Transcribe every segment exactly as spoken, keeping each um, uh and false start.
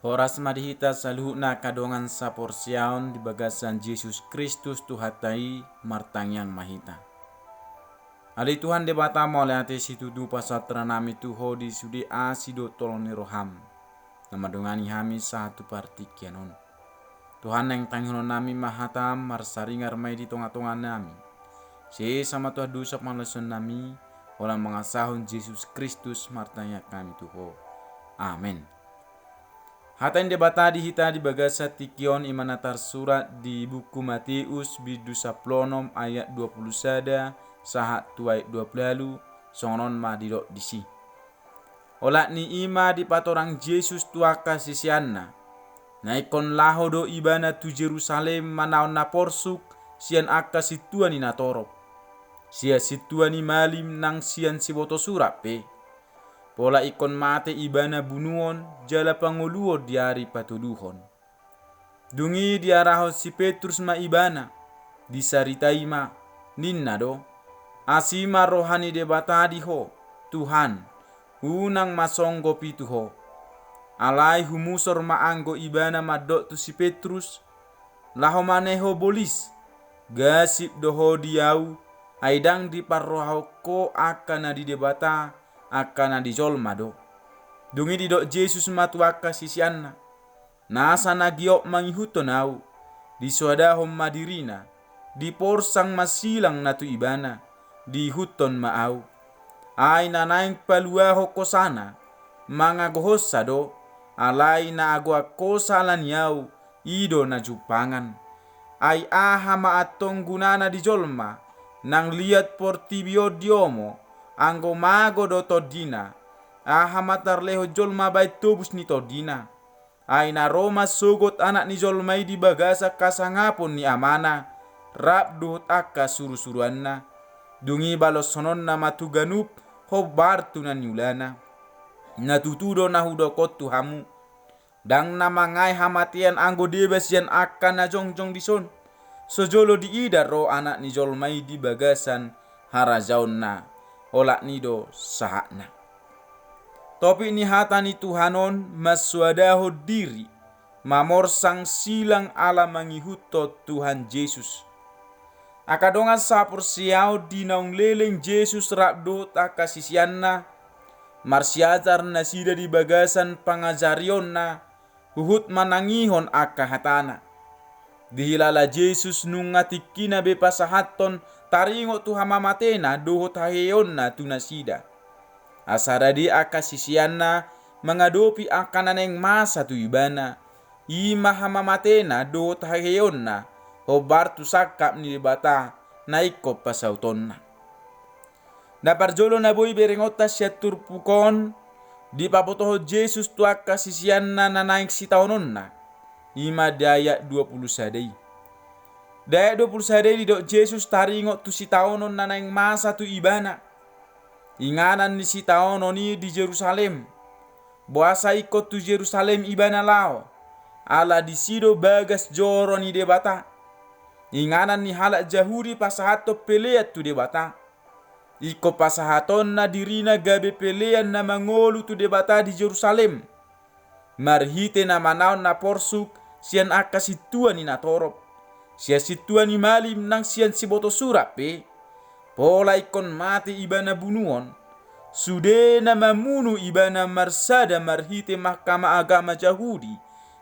Horas ma di hita saluhutna angka dongan saporseaon di bagasan Jesus Kristus Tuhanta i. Martangiang ma hita. Ale Tuhan Debata, mauliate situtu pasahat rohanami tu Ho di sude asi dohot holong ni roham na mandongani hami sahat tu partingkian on. Tuhan, naeng tangihononnami ma hatam marsaringar ma i di tongatonganami. Sesa ma Tuhan dosa pangalaosionnami, holan mangasahon Jesus Kristus martangiang hami tu Ho. Amen. Hata ni Debata di hita di bagasan tingki on i ma na tarsurat di buku Mateus bindu sampulu onom ayat dua pulu sada sahat tu ayat dua pulu ualu, songon on ma didok disi. Olat ni i ma dipatorang Jesus tu angka siseanna. Na ingkon laho do ibana tu Jerusalem manaon na porsuk sian angka sintua ni natorop, sian sintua ni malim nang sian sibotosurat pe. Pola ingkon mate ibana bunuon jala pangoluon di ari patoluhon. Dung i diarahon si Petrus ma ibana, disaritai ma, ninna do: Asi ma roha ni Debata di ho, Tuhan, unang ma songgop i tu ho. Alai humusor ma anggo ibana mandok tu si Petrus: Laho ma ne ho bolis, gasip do ho di ahu, ai ndang diparrohahon ho angka na di Debata, angka na di jolma do. Dung i didok Jesus ma tu angka siseanna: Nasa na giot mangihuthon ahu, disoadahon ma dirina, diporsang ma silang na tu ibana, diihuthon ma ahu. Ai na naeng paluahon hosana, mangagohonsa do, alai na agoan hosa ala ni ahu, i do na jumpangan. Ai aha ma antong gunana di jolma, nang liat portibi on diomo, anggo mago do tondina, aha ma tarlehon jolma baen tobus ni tondina? Ai na ro ma sogot Anak ni jolma i di bagasan hasangapon ni Amana, rap dohot angka surusuruanna. Dung i baloshononna ma tu ganup, hombar tu na niulana. Na tutu do na hudok on tu hamu: Ndang na mangae hamatean anggo deba sian angka na jongjong dison, so jolo diida ro Anak ni jolma i di bagasan harajaonna. Olat ni do sahatna. Topik ni hata ni Tuhan on: Mansoadahon diri, mamorsang silang ala mangihuthon Tuhan Jesus. Angka dongan saporseaon, di naung leleng Jesus rap dohot angka siseanna, marsiajar nasida di bagasan pangajarionna, huhut manangihon angka hatana. Dihilala Jesus nunga tingkina be pasahathon taringot tu hamamatena dohot haheheonna tu nasida. Asa rade angka siseanna mangadopi angka na naeng masa tu ibana, i ma hamamatena dohot haheheonna, hombar tu sangkap ni Debata na ingkon pasautonna. Na parjolo na boi berengonta sian turpuk on, dipabotohon Jesus tu angka siseanna na naeng sitaononna, i ma di ayat dua pulu sada i. Di ayat dua pulu sada i didok Jesus taringot tu sitaonon na naeng masa tu ibana. Inganan ni sitaonon i di Jerusalem. Boasa ingkon tu Jerusalem ibana laho? Ala disi do bagas joro ni Debata. Inganan ni halak Jahudi pasahathon pelean tu Debata. Ingkon pasahatonna dirina gabe pelean na mangolu tu Debata di Jerusalem, marhite na manaon na porsuk sian angka sintua ni natorop, sian sintua ni malim nang sian sibotosurat pe. Pola ingkon mate ibana bunuon, sude na mamunu ibana marsada marhite mahkamah agama Jahudi,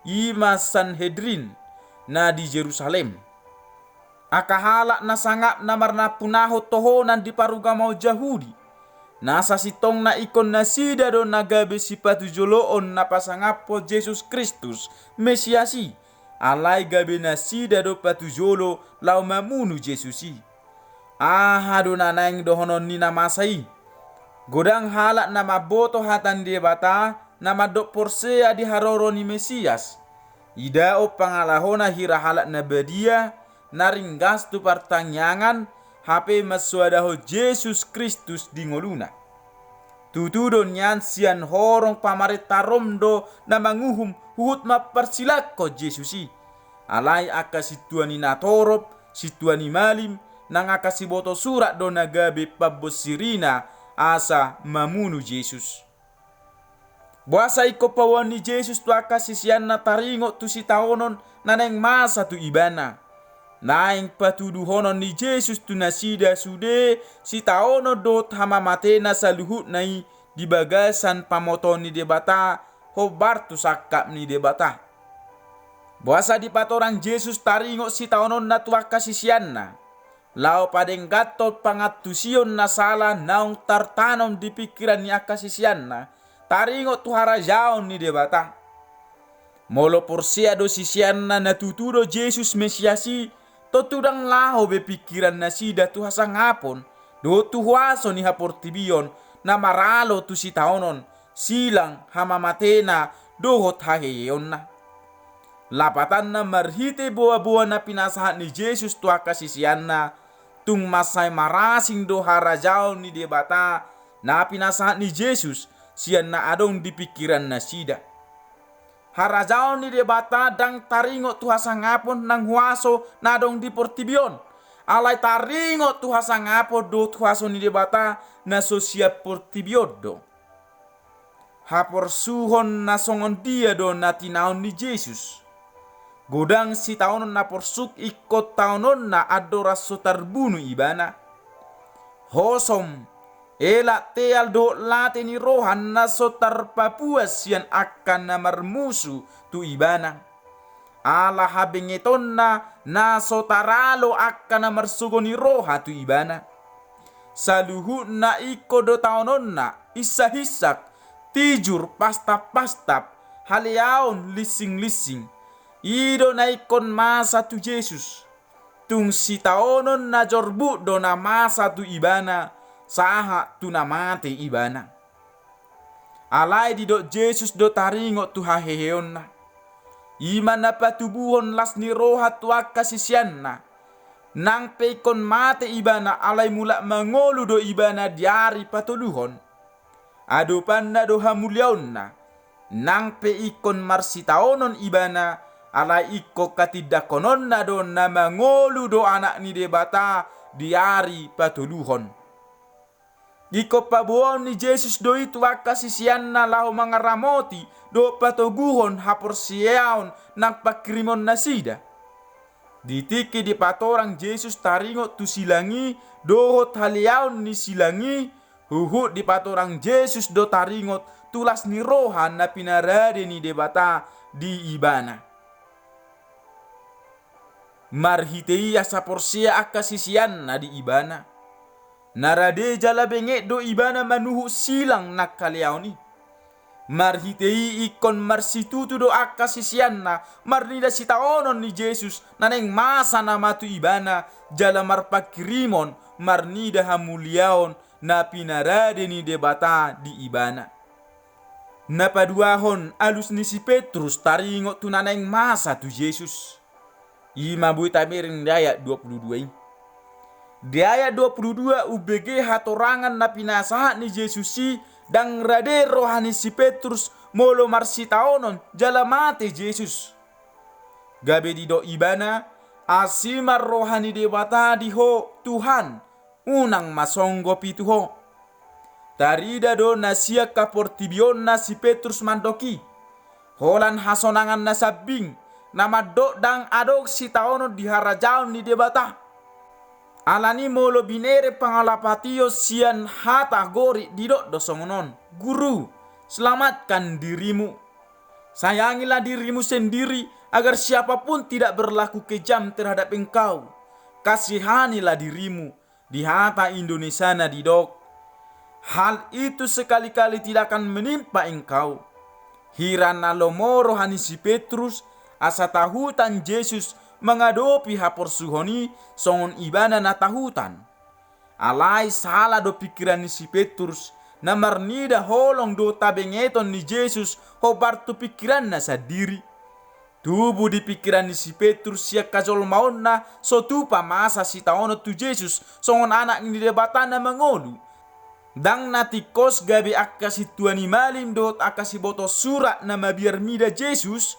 i ma Sanhedrin, na di Jerusalem. Angka halak na sangap na marnampunahon tohonan di parugamaon Jahudi, na sasintongna ingkon nasida do na gabe sipatujoloon na pasangaphon Jesus Kristus, Mesias i, alai gabe nasida do patujolo laho mamunu Jesus i. Aha do na naeng dohonon ni na masa i? Godang halak na mamboto hata ni Debata, na mandok porsea di haroro ni Mesias. Idaon pangalahona hira halak na badia, na ringgas tu partangiangan, hape mansoadahon Jesus Kristus di ngoluna. Tutu do nian sian horong pamarenta Rom do na manguhum huhut mamparsilanghon Jesus i. Alai angka sintua ni natorop, sintua ni malim, nang angka sibotosurat do na gabe pambonsirina asa mamunu Jesus. Boasa ingkon paboaon ni Jesus tu angka siseanna taringot tu sitaonon na naeng masa tu ibana? Naeng patuduhonon ni Jesus tu nasida sude sitaonon dohot hamamatena saluhutna i di bagasan pamotoon ni Debata hombar tu sangkap ni Debata. Boasa dipatorang Jesus taringot sitaononna tu angka siseanna? Laho padengganhon pangantusion na sala naung tartanom di pingkiran ni angka siseanna taringot tu harajaon ni Debata. Molo porsea do siseanna na tutu do Jesus Mesias i, tontu ndang laho be pingkiran nasida tu hasangapon dohot tu huaso ni haportibion na maralo tu sitaonon, silang, hamamatena dohot haheheonna. Lapatanna, marhite boaboa na pinasahat ni Jesus tu angka siseanna, tung mansai marasing do harajaon ni Debata na pinasahat ni Jesus sian na adong di pingkiran nasida. Harajaon ni Debata ndang taringot tu hasangapon nang huaso na adong di portibi on, alai taringot tu hasangapon dohot huaso ni Debata na so sian portibi on do. Haporsuhon na songon dia do na tinaon ni Jesus? Godang sitaonon na porsuk ingkon taononna andorang so tarbunu ibana. Hosom, elak, teal dohot late ni roha na so tarpapuas sian angka na marmusu tu ibana. Ala habengetonna na so taralo angka na marsogo ni roha tu ibana. Saluhutna ingkon do taononna, insak-insak, tijur, pastap-pastap, haleaon, linsing-linsing. I do na ingkon masa tu Jesus. Tung sitaonon na jorbut do na masa tu ibana, sahat tu na mate ibana. Alai didok Jesus do taringot tu haheheonna. I ma na patubuhon las ni roha tu angka siseanna. Nang pe ingkon mate ibana, alai mulak mangolu do ibana di ari patoluhon. Adopanna do hamuliaonna. Nang pe ingkon marsitaonon ibana, alai ingkon hatindangkononna do na mangolu do Anak ni Debata di ari patoluhon. Ingkon paboaon ni Jesus do i tu angka siseanna laho mangaramoti dohot patoguhon haporseaon nang pangkirimon nasida. Di tingki dipatorang Jesus taringot tu silang i dohot haleaon ni silang i, huhut dipatorang Jesus do taringot tu las ni roha na pinarade ni Debata di ibana. Marhite i asa porsea angka siseanna di ibana. Na rade jala benget do ibana manuhuk silang nang haleaon i. Marhite i ingkon marsitutu do angka siseanna marnida sitaonon ni Jesus na naeng masa nama tu ibana, jala marpangkirimon marnida hamuliaon na pinarade ni Debata di ibana. Na paduahon, alus ni si Petrus taringot tu na naeng masa tu Jesus. I ma boi tabereng di ayat dua pulu dua i. Di ayat dua pulu dua umbege hatorangan na pinasahat ni Jesus i, ndang rade roha ni si Petrus molo marsitaonon jala mate Jesus. Gabe didok ibana, asi ma roha ni Debata di ho, Tuhan, unang ma songgopi tu ho. Tarida do na sian haportibionna si Petrus mandok i, holan hasonangan na sambing, na mandok ndang adong sitaonon di harajaon ni Debata. Alani molo binereng pangalapation sian hata Gorik didok do songon on, Guru, selamatkan dirimu. Sayangilah dirimu sendiri, agar siapa pun tidak berlaku kejam terhadap engkau. Kasihanilah dirimu, di hata Indonesiana didok, hal itu sekali-kali tidak akan menimpa engkau. Hira na lomo roha ni si Petrus, asa tahutan Jesus mangadopi haporsuhon i songon ibana na tahutan. Alai sala do pingkiran ni si Petrus, na marnida holong do habengeton ni Jesus hombar tu pingkiranna sandiri. Tubu di pingkiran ni si Petrus sian hajolmaonna so tupa masa sitaonon tu Jesus songon Anak ni Debata na mangolu. Ndang na tingkos gabe angka sintua ni malim dohot angka siboto surat na mabiar mida Jesus,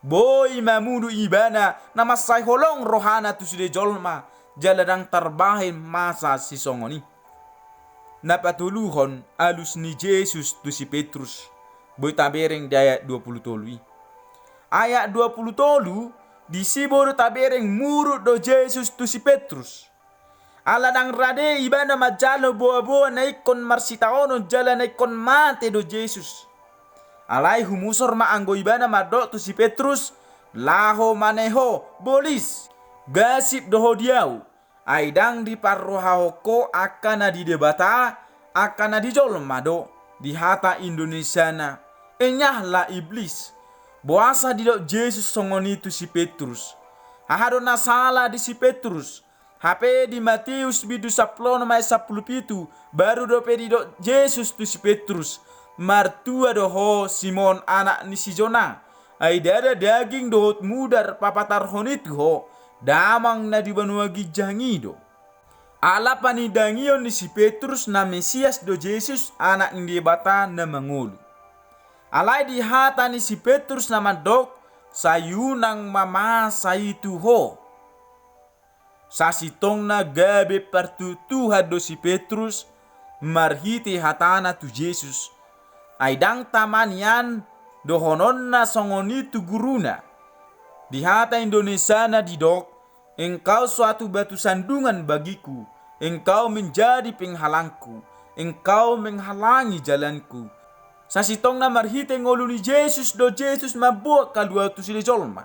boi mamunu ibana na mansai holong rohana tu sude jolma, jala ndang tarbahen masa sisongon i. Na patoluhon, alus ni Jesus tu si Petrus. Boi tabereng di ayat dua pulu tolu i. Ayat dua pulu tolu, disi boi do tabereng muruk do Jesus tu si Petrus. Ala ndang rade ibana manjalo boaboa na ingkon marsitaonon jala na ingkon mate do Jesus. Alai humusor ma anggo ibana mandok tu si Petrus, laho ma ne ho, bolis, gasip do ho di ahu. Ai ndang diparrohahon ho angka na di Debata, angka na di jolma do, di hata Indonesiana, enyahlah iblis. Boasa didok Jesus songon i tu si Petrus? Aha do na sala di si Petrus? Hape di Matius bindu sampulu onom ayat sampulu pitu, baru dope didok Jesus tu si Petrus, martua do ho Simon anak ni si Jona. Ai ndada daging dohot mudar papatarhon i tu ho, Damang na di banua ginjang i do. Ala panindangion ni si Petrus na Mesias do Jesus, Anak ni Debata na mangolu. Alai di hata ni si Petrus na mandok, sai unang ma masa i tu ho. Sasintongna gabe partutuhan do si Petrus marhite hatana tu Jesus. Ai ndang tama nian dohononna songon i tu guruna. Di hata Indonesiana didok, engkau suatu batu sandungan bagiku, engkau menjadi penghalangku, engkau menghalangi jalanku. Sasintongna marhite ngolu ni Jesus do Jesus mamboan haluaon tu sude jolma.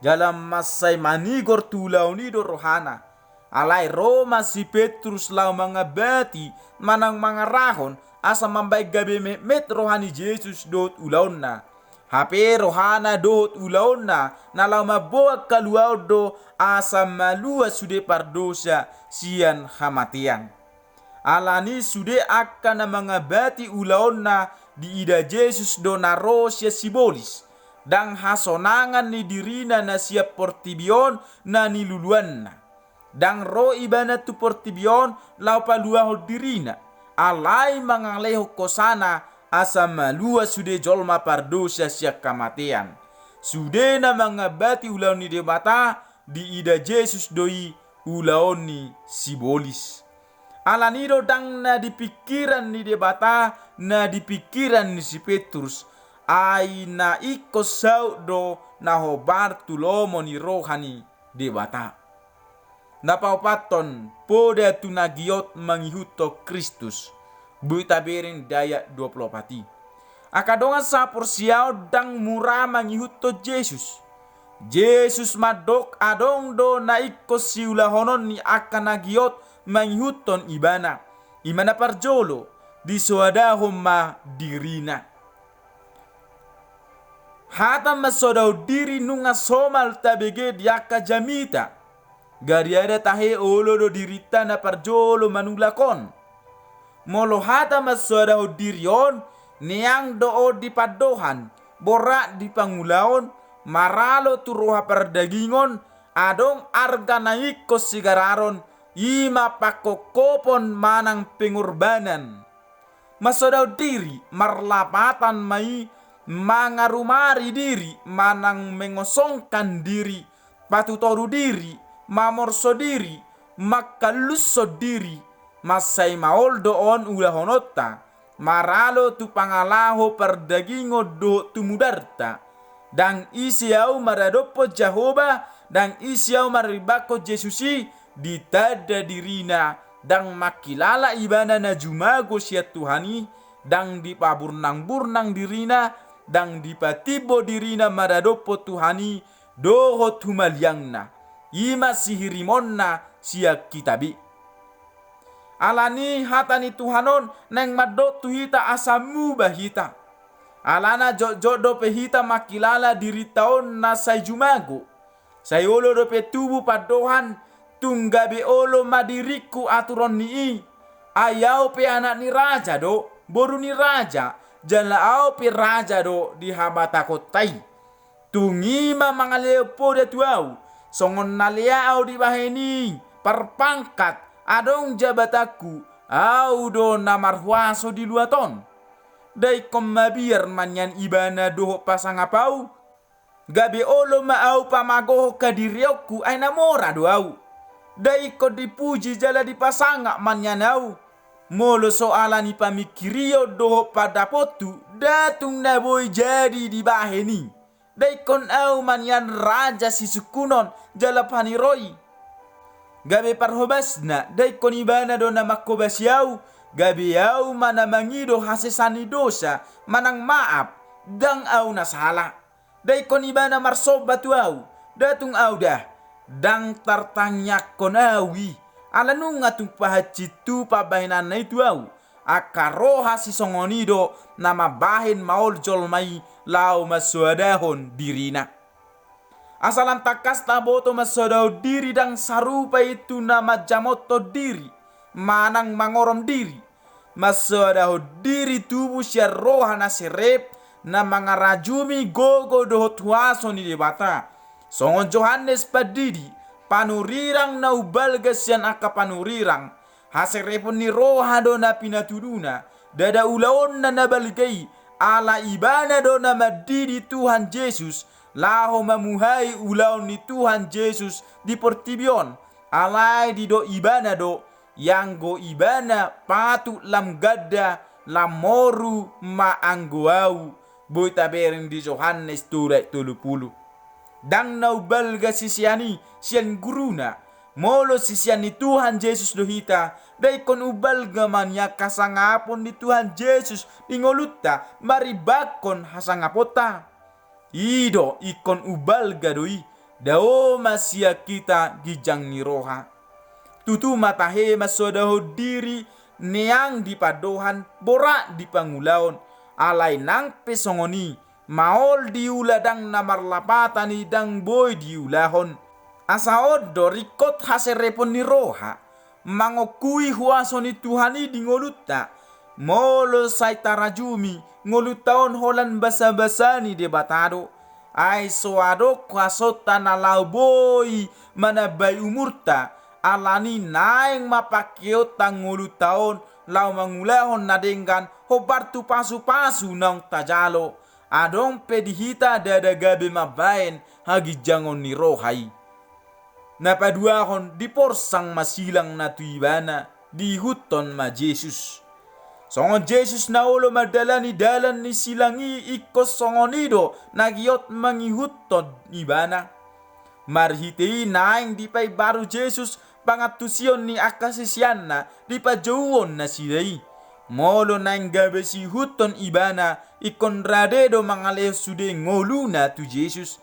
Jala mansai manigor tu ulaon i do rohana. Alai ro ma si Petrus laho mangambati manang mangarahon asa mambaen gabe metmet roha ni Jesus dohot ulaonna. Hape rohana dohot ulaonna na laho mamboan haluaon do asa malua sude pardosa sian hamatean. Alani sude angka na mangambati ulaonna diida Jesus do na ro sian sibolis, ndang hasonangan ni dirina na sian portibi on na niluluanna. Ndang ro ibana tu portibi on laho paluahon dirina, alai mangalehon hosana asa malua sude jolma pardosa sian hamatean. Sude na mangambati ulaon ni Debata diida Jesus do i ulaon ni sibolis. Alani do ndang na di pingkiran ni Debata na di pingkiran ni si Petrus, ai na ingkon saut do na hombar tu lomo ni roha ni Debata. Na paopathon, poda tu na giot mangihuthon Kristus. Boi tabereng di ayat dua pulu opat i. Angka dongan saporseaon, ndang mura mangihuthon Jesus. Jesus mandok adong do na ingkon siulahonon ni angka na giot mangihuthon ibana. I ma na parjolo, disoadahon ma dirina. Hata mansoadahon diri nunga somal tabege di angka jamita. Gariada tahe olo do dirinta na parjolo manulak on. Molo hata mansoadahon diri on, neang do on di pandohan, borat di pangulaon, maralo tu roha pardagingon, adong arga na ingkon sigararon, i ma pangkophopon manang pengorbanan. Mansoadahon diri, marlapatan ma i, mangarumari diri, manang mengosongkan diri, patutoru diri, mamorso diri, mangkallushon diri, mansai maol do on ulahononta, maralo tu pangalaho pardagingon dohot tu mudarta. Ndang ise ahu maradophon Jahowa, ndang ise ahu marimbangkon Jesus i, ditanda dirina, ndang mangkilala ibana na jumago sian Tuhan i, ndang dipaburnangburnang dirina, ndang dipatimbo dirina maradophon Tuhan i, dohot humaliangna, i ma sihirimonna sian kitab i. Alani hata ni Tuhan on naeng mandok tu hita asa muba hita. Alana jotjot dope hita mangkilala dirinta on na sai jumago. Sai olo dope tubu pandohan, tung gabe olo ma diringku aturon ni i. Ai ahu pe anak ni raja do, boru ni raja, jala ahu pe raja do di habatahonta i. Tung i ma mangalehon poda tu ahu, songon na lea ahu dibahen i, parpangkat, adong jabatanku, ahu do na marhuaso di luat on. Nda ingkon mabiar ma nian ibana dohot pasangap ahu, gabe olo ma ahu pamagohon hadirionku, ai na mora do ahu. Nda ingkon dipuji jala dipasangap ma nian ahu. Molo so ala ni pamingkirion dohot pandapotonku, Nda tung na boi jadi dibahen i. Nda ingkon ahu ma nian raja sisungkunon jala paniroi. Gabe parhobasna, nda ingkon ibana do na manghobasi ahu, gabe ahu ma na mangido hasesaan ni dosa manang maaf, ndang ahu na sala. Nda ingkon ibana marsomba tu ahu, nda tung ahu da. Ndang tartangiangkon ahu i, ala nunga tung pahansit tu pambahenanna i tu ahu. Angka roha sisongon i do na mambahen maol jolma i laho mansoadahon dirina. Asa lam tangkas taboto mansoadahon diri ndang sarupa i tu na manjamothon diri manang mangorom diri. Mansoadahon diri tubu sian roha na serep, na mangarajumi gogo dohot huaso ni Debata. Songon Johannes Pandidi, panurirang na umbalga sian angka panurirang. Haserepon ni roha do na pinatuduna, ndada ulaonna na balga i, ala ibana do na mandidi Tuhan Jesus, laho mamuhai ulaon ni Tuhan Jesus di portibi on. Alai didok ibana do, ianggo ibana patut lam ganda, lam moru ma anggo ahu, boi tabereng di Johannes tolu ayat tolu pulu. Ndang na umbalga sisean i sian guruna. Molo sisean ni Tuhan Jesus do hita, nda ingkon umbalga ma nian hasangapon ni Tuhan Jesus di ngolunta, marimbangkon hasangaponta. I do ingkon umbalga do i, dao ma sian hita ginjang ni roha. Tutu ma tahe mansoadahon diri, neang di pandohan, borat di pangulaon, alai nang pe songon i, maol diula ndang na marlapatan i ndang boi diulahon. Asa on do ringkot haserepon ni roha, mangongkui huaso ni Tuhan i di ngolunta. Molo sai tarajumi, ngolunta on holan basabasa ni Debata do. Ai so adong huasonta na laho boi manambai umurta, alani naeng ma pangkeonta ngolunta on laho mangulahon na denggan, hombar tu pasupasu naung tajalo. Adong pe di hita ndada gabe mambahen haginjangon ni roha i. Na paduahon, diporsang ma silang na tu ibana, diihuthon ma Jesus. Songon Jesus na olo mandalani dalan ni silang i, ingkon songon i do na giot mangihuthon ibana. Marhite i naeng dipaimbaru Jesus pangantusion ni angka siseanna di panjouon nasida i. Molo naeng gabe siihuthon ibana, ingkon rade do mangalehon sude ngoluna tu Jesus.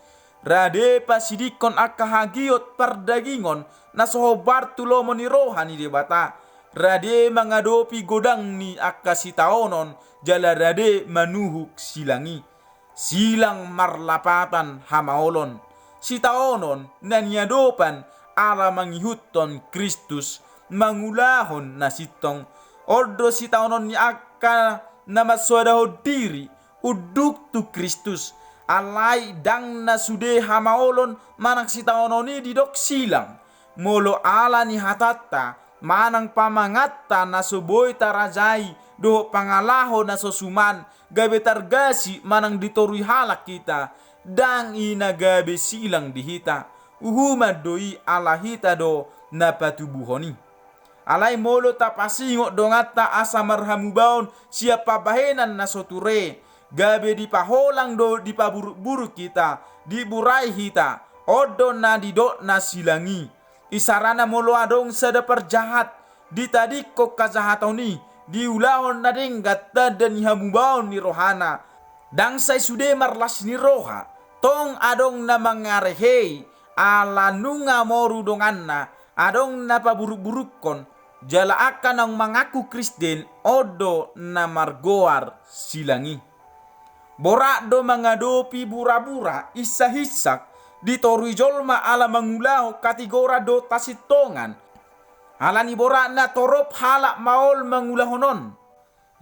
Rade pasidingkon angka hagiot pardagingon na so hombar tu lomo ni roha ni Debata. Rade mangadopi godang ni angka sitaonon jala rade manuhuk silang i. Silang marlapatan hamaolon, sitaonon na niadopan ala mangihuthon Kristus, mangulahon na sintong. On do sitaonon ni angka na mansoadahon diri unduk tu Kristus. Alai ndang na sude hamaolon manang sitaonon i didok silang. Molo ala ni hatanta manang pamanganta na so boi tarajai dohot pangalaho na so suman gabe targasi manang ditorui halak hita, ndang i na gabe silang di hita. Uhuman do i ala hita do na patubuhon i. Alai molo tapasingot donganta asa marhamubaon sian pambahenan na so ture, gabe dipaholang dohot dipaburukburuk hita, diburai hita, on do na didokna silang i. Isarana molo adong sada parjahat, ditadingkon hajahaton i, diulahon na denggan tanda ni hamubaon ni rohana. Ndang sai sude marlas ni roha, tong adong na mangarehei, ala nunga moru donganna, adong na paburukburukkon, jala angka naung mangaku Kristen on do na margoar silang i. Borat do mangadopi burabura, insahinsak, ditorui jolma ala mangulahon hatigoran dohot hasintongan. Alani boratna torop halak maol mangulahon on.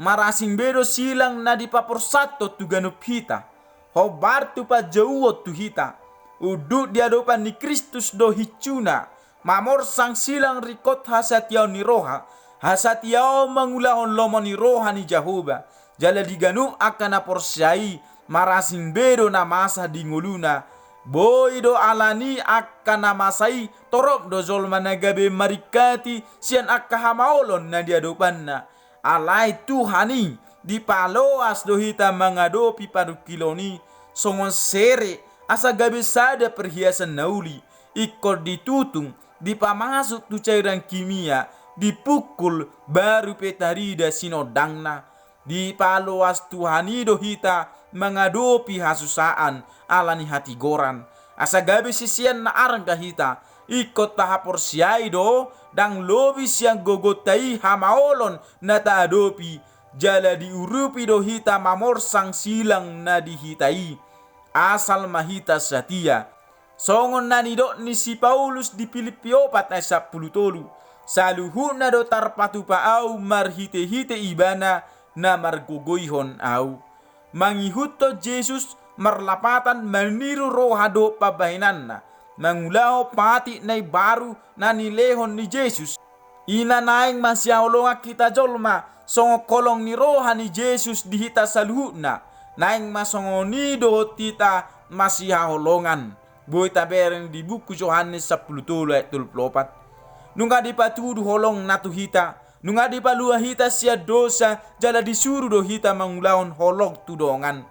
Marasing be do silang na dipaporsanhon tu ganup hita, hombar tu panjouon tu hita. Unduk di adopan ni Kristus do hinsuna, mamorsang silang ringkot hasatiaon ni roha, hasatiaon mangulahon lomo ni roha ni Jahowa, jala di ganup angka na porsea i, marasing be do na masa di ngoluna. Boi do alani angka na masa i, torop do jolma na gabe maringkati sian angka hamaolon na di adopanna. Alai Tuhan i, dipaloas do hita mangadopi parungkilon i songon sere, asa gabe sada perhiasan na uli, ingkon ditutung, dipamasuk tu cairan kimia, dipungkul, baru pe tarida sinondangna. Dipaloas Tuhan i do hita mangadopi hasusaan ala ni hatigoran, asa gabe sisean na arga hita. Ingkon tahaporseai do, ndang lobi sian gogonta i hamaolon na taadopi, jala diurupi do hita mamorsang silang na di hita i, asal ma hita satia. Songon na nidok ni si Paulus di Pilippi opat ayat sampulu tolu, saluhutna do tarpatupa ahu marhitehite Ibana na margogoihon ahu. Mangihuthon Jesus marlapatan maniru roha dohot pambahenanna, mangulahon patik na imbaru na nilehon ni Jesus. I ma naeng masihaholongan hita jolma songon holong ni roha ni Jesus di hita saluhutna. Naeng ma songon i dohot hita masihaholongan. Boi tabereng di buku Johannes sampulu tolu ayat tolu pulu opat. Nunga dipatudu holongna tu hita, nunga dipalua hita sian dosa, jala disuru do hita mangulahon holong tu dongan.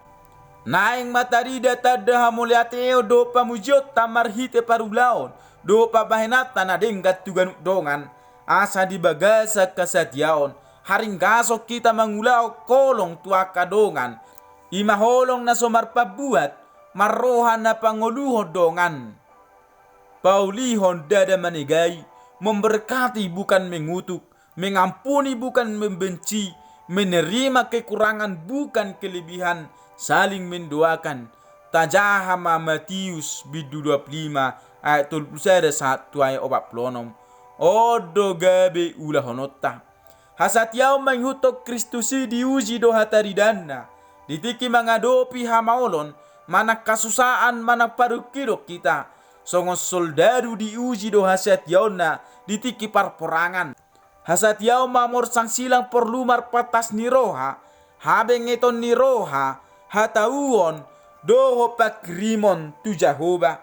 Naeng ma tarida tanda hamauliateon dohot pamujionta marhite parulaon dohot pambahenanta na denggan tu ganup dongan, asa di bagasan hasatiaon haringgason hita mangulahon holong tu angka dongan. I ma holong na so marpambuat, marroha na pangoluhon dongan, paulihon ndada manegai, memberkati bukan mengutuk, mengampuni bukan membenci, menerima kekurangan bukan kelebihan, saling mendoakan. Tajaha ma Matius bindu dua pulu lima ayat tolu pulu sada sahat tu ayat opat pulu onom. On do gabe ulahononta. Hasatiaon mangihuthon Kristus i diuji do hataridaanna di tingki mangadopi hamaolon manang hasusaan manang parungkilon hita. Songon soldadu diuji do hasatiaonna di tingki parporangan. Hasatiaon mamorsang silang porlu marpantas ni roha, habengeton ni roha, hatauon dohot pangkirimon tu Jahowa.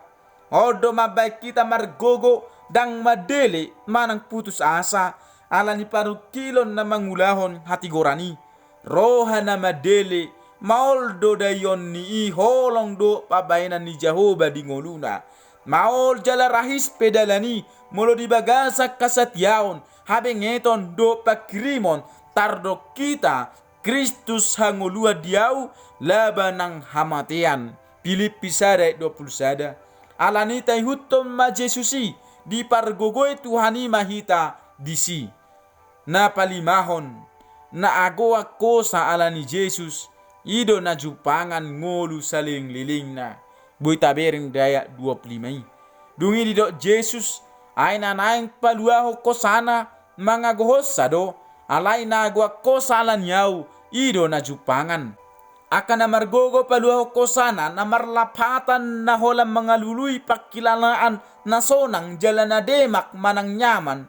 On do mambahen hita margogo, ndang mandele manang putus asa ala ni parungkilon na mangulahon hatigoran i. Roha na mandele, maol do daion ni i holong dohot pambahenan ni Jahowa di ngoluna. Maol jala rahis pe dalan i molo di bagasan hasatiaon, habengeton dohot pangkirimon, tardok hita Kristus hangoluan di ahu, laba nang hamatean. Pilippi sada ayat dua pulu sada. Ala ni i taihuthon ma Jesus i, dipargogoi Tuhan i ma hita disi. Na palimahon, na agoan hosa ala ni Jesus, i do na jumpangan ngolu salelenglelengna. Boi tabereng di ayat dua pulu lima i. Dung i didok Jesus, ai na naeng paluahon hosana mangagohonsa do, alai na agoan hosa ala ni ahu, i do na jumpangan. Angka na margogo paluahon hosana, na marlapatan na holan mangalului pangkilalaan na sonang jala na demak manang nyaman,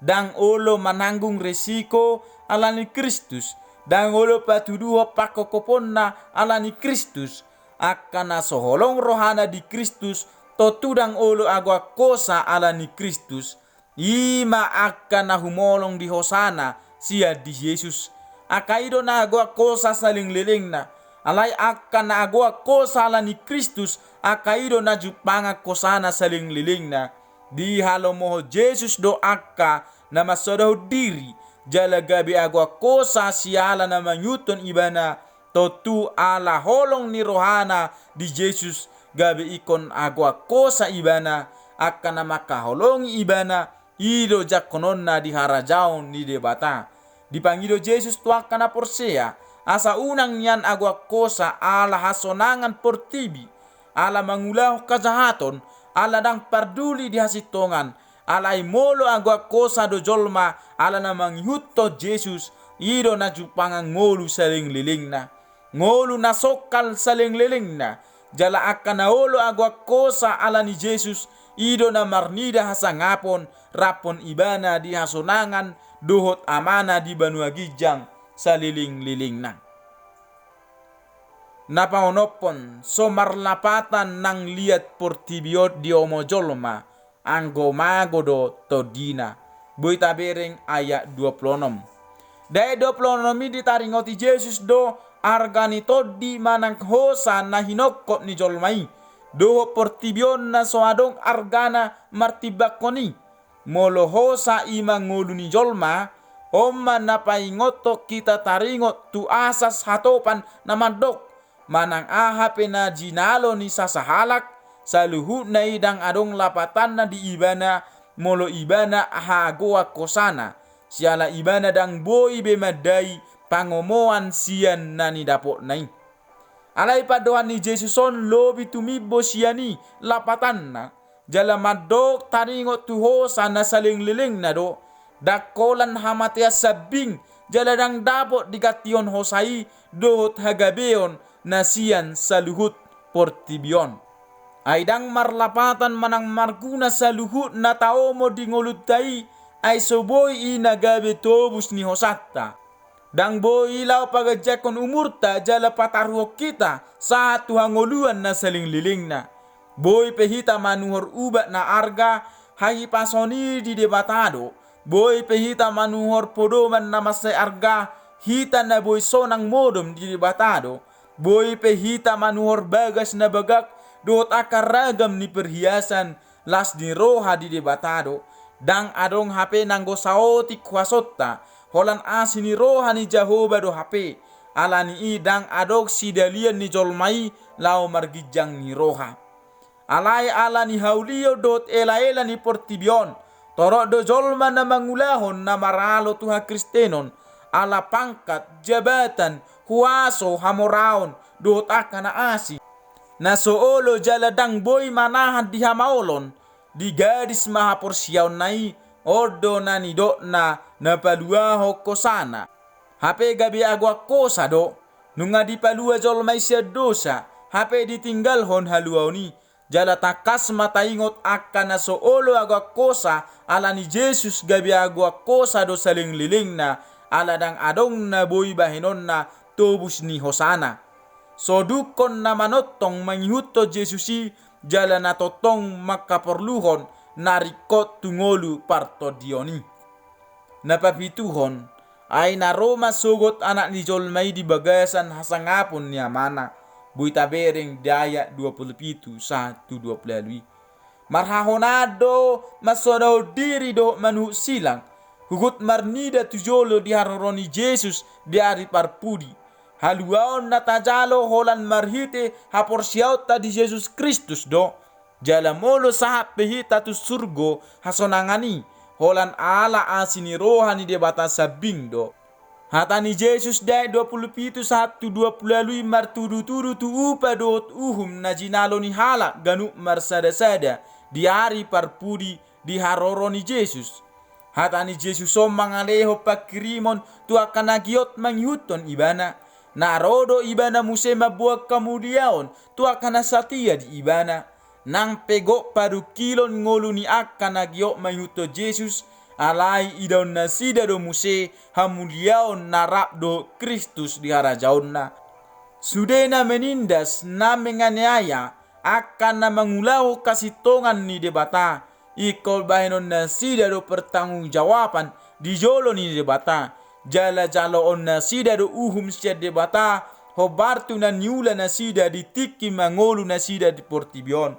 ndang olo mananggung resiko ala ni Kristus, ndang olo patuduhon pangkophoponna ala ni Kristus. Angka na so holong rohana di Kristus, tontu ndang olo agoan hosa ala ni Kristus. I ma angka na humolong di hosana sian di Jesus, angka i do na agoan hosa salelenglelengna. Alai angka na agoan hosa ala ni Kristus, angka i do na jumpangan hosana salelenglelengna. Dihalomohon Jesus do angka na mansodahon diri, jala gabe agoan hosa siala na mangihuthon ibana. Tontu ala holong ni rohana di Jesus, gabe ingkon agoan hosa ibana. Angka na mangkaholongi ibana, i do jangkononna di harajaon ni Debata. Dipangido Jesus tu angka na porsea, asa unang nian agoan hosa ala hasonangan portibi, ala mangulahon hajahaton, ala ndang parduli di hasintongan. Alai molo agoan hosa do jolma ala na mangihuthon Jesus, i do na jumpangan ngolu salelenglelengna. Ngolu na songkal salelenglelengna. Jala angka na olo agoan hosa ala ni Jesus, i do na marnida hasangapon, raphon ibana di hasonangan dohot Amana di banua ginjang salelenglelengna. Na paonomhon, so marlapatan nang liat portibi on diomo jolma, anggo mago do tondina. Boi tabereng ayat dua pulu onom. Di ayat dua pulu onom i ditaringoti Jesus do arga ni tondi manang hosa na hinongkop ni jolma i, dohot portibi on na so adong argana martimbangkon i. Molo hosa i ma ngolu ni jolma, on ma na paingothon hita taringot tu asas hatopan na mandok, manang aha pe na jinalo ni sasahalak, saluhutna i ndang adong lapatanna di ibana, molo ibana hagoan hosana, siala ibana ndang boi be mandai pangomoan sian na nidapotna i. Alai pandohan ni Jesus on lobi tumimbo sian i lapatanna, jala mandok taringot tu hosa na salelenglelengna do, ndang holan hamatean sambing, jala ndang dapot digantihon hosa i dohot hagabeon na sian saluhut portibi on. Ai ndang marlapatan manang marguna saluhut na taomo di ngolunta i, ai so boi i na gabe tobus ni hosanta. Ndang boi i laho paganjangkon umurta jala pataruhon hita sahat tu hangoluan na salelenglelengna. Boi pe hita manuhor ubat na arga, hahipason i di Debata do. Boi pe hita manuhor podoman na mansai arga, hita na boi sonang modom di Debata do. Boi pe hita manuhor bagas na bagak dohot angka ragam ni perhiasan, las ni roha di Debata do. Ndang adong hape nanggo saotik huasonta, holan asi ni roha ni Jahowa do hape. Ala ni i ndang adong sidalian ni jolma i laho marginjang ni roha. Alai ala ni haulion dohot elaela ni portibi on, torop do jolma na mangulahon na maralo tu hakristenon, ala pangkat, jabatan, huaso, hamoraon, dohot angka na asing. Na so olo jala ndang boi manahan di hamaolon, digadis ma haporseaonna i, on do na nidokna na paluahon hosana. Hape gabe agoan hosa do, nunga dipalua jolma i sian dosa, hape ditinggalhon haluaon i. Jala tangkas ma taingot angka na so olo agoan hosa, ala ni Jesus gabe agoan hosa do salelenglelengna, ala ndang adong na boi bahenonna tobus ni hosana. So dungkon na manongtong mangihuthon Jesus i, jala na tongtong mangkaporluhon na ringkot tu ngolu partondion i. Na papituhon, ai na ro ma sogot Anak ni jolma i di bagasan hasangapon ni Amana, boi tabereng di ayat dua pulu pitu sahat tu dua pulu ualu i. Marhahonaan do mansoadahon diri dohot manuhuk silang, huhut marnida tu jolo di haroro ni Jesus di ari parpudi. Haluaon na tajalo holan marhite haporseaonta di Jesus Kristus do. Jala molo sahat pe hita tu surgo hasonangan i, holan ala asi ni roha ni Debata sambing do. Hata ni Jesus di ayat dua pulu pitu sahat tu dua pulu ualu i martudutudu tu upa dohot uhum na jinalo ni halak ganup marsadasada di ari parpudi di haroro ni Jesus. Hata ni Jesus on mangalehon pangkirimon tu angka na giot mangihuthon Ibana. Na ro do Ibana muse mamboan hamuliaon tu angka na satia di Ibana. Nang pe gok padungkilon ngolu ni angka na giot mangihuthon Jesus, alai idaon nasida do muse hamuliaon na rap dohot Kristus di harajaonna. Sude na menindas, na menganiaya, angka na mangulahon hasintongan ni Debata, ingkon bahenon nasida do pertanggungjawaban di jolo ni Debata. Jala jaloon nasida do uhum sian Debata, hombar tu na niula nasida di tingki mangolu nasida di portibi on.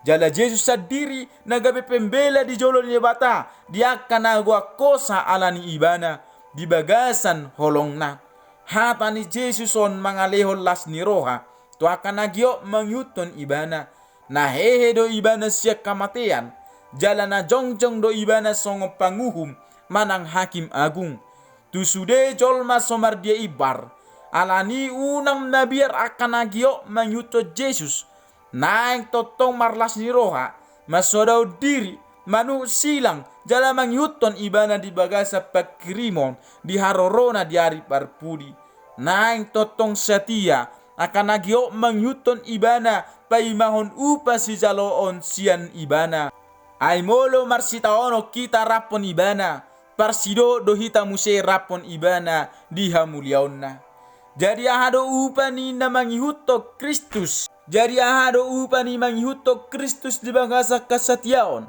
Jala Jesus sandiri na gabe pembela di jolo ni Debata di angka na agoan hosa ala ni Ibana di bagasan holongna. Hata ni Jesus on mangalehon las ni roha tu angka na giot mangihuthon Ibana. Na hehe do Ibana sian hamatean, jala na jongjong do Ibana songon panguhum manang hakim agung. Tu sude jolma so mardia imbar, ala ni i unang mabiar angka na giot mangihuthon Jesus. Naeng tongtong marlas ni roha, mansoadahon diri, manuhuk silang, jala mangihuthon Ibana di bagasan pangkirimon di harorona di ari parpudi. Naeng tongtong satia angka na giot mangihuthon Ibana paimahon upa sijaloon sian Ibana. Ai molo marsitaonon hita raphon Ibana, parsidohot do hita muse raphon Ibana di hamuliaonna. Jadi aha do upa ni na mangihuthon Kristus? Jadi aha do upa ni mangihuthon Kristus di bagasan hasatiaon?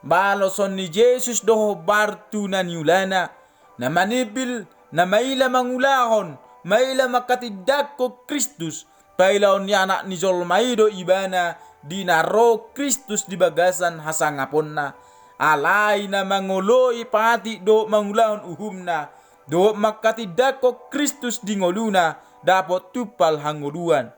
Baloson ni Jesus do hombar tu na niulana, na manimbil na maila mangulahon, maila manghatindanghon Kristus, pailaon ni Anak ni jolma i do ibana di na ro Kristus di bagasan hasangaponna. Alai na mangoloi patik dohot mangulahon uhumna, dohot manghatindanghon Kristus di ngoluna, dapot tumpal hangoluan.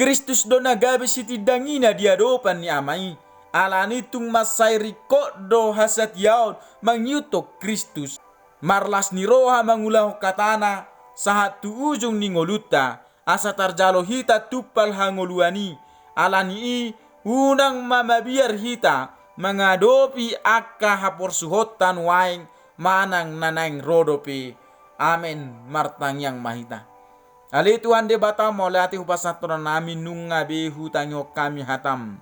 Kristus do na gabe sitindangina di adopan ni Ama i. Alani tung mansai ringkot do hasatiaon mangihuthon Kristus. Marlas ni roha mangulahon hatana sahat tu ujung ni ngolunta, asa tarjalo hita tumpal hangoluan i. Alani i, unang ma mabiar hita mangadopi angka haporsuhonta nuaeng manang na naeng ro dope. Amen. Martangiang ma hita. Ale Tuhan Debata, mauliate hupasahat hami nunga be hutangihon hami hatam.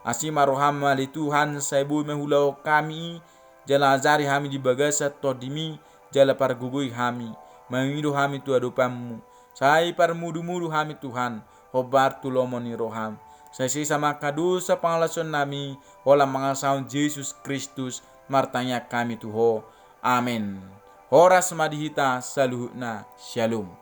Asi ma roham ale Tuhan, sai boi ma huulahon hami i, jala ajari hami di bagasan tondimi, jala pargogoi hami, mangido hami tu adopanmu. Sai parmudumudu hami Tuhan, hombar tu lomo ni roham. Sai sesa ma angka dosa pangalaosion nami, holan mangasahon Jesus Kristus, martangiang hami tu ho. Amen. Horas ma di hita saluhutna. Syalom.